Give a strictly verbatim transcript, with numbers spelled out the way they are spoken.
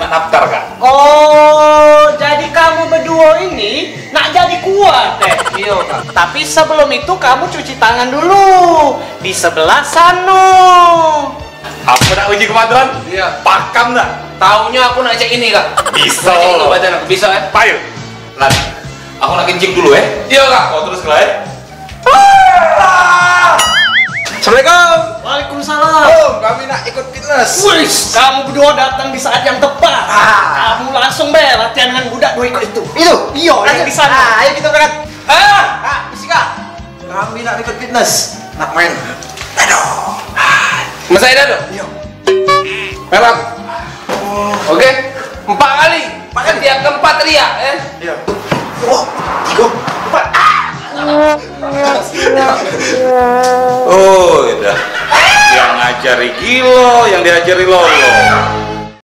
Daftar, Kak. Oh, jadi kamu berdua ini nak jadi kuat, eh? Iyo, Kak. Tapi sebelum itu kamu cuci tangan dulu di sebelah sana. Apa nak uji kemampuan? Iya. Pakam dah. Taunya aku nak cek ini, Kak. Bisa. Nak cek itu badan aku bisa, eh? Payo. Lan. Aku nak kencing dulu, eh. Iya, Kak. Kau terus lah, eh. Ah! Assalamualaikum. Waalaikumsalam. Om, kami nak ikut fitness. Wis, kamu berdua datang di saat yang tepat. Ah. Kamu langsung be latihan dengan budak dua ikut itu. Itu? Iyo, yang di sana. Ah, ayo kita berangkat. Ah, ah, Musika. Kami nak ikut fitness. Nak main. Aduh. Masa ada tuh? Iyo. Pelan. Oke. Empat kali. Empat kali. Setiap keempat teriak, eh. Iya. Oh, tiga, empat. Ah! Oh, udah. Yang ngajari gilo, yang diajari lolo.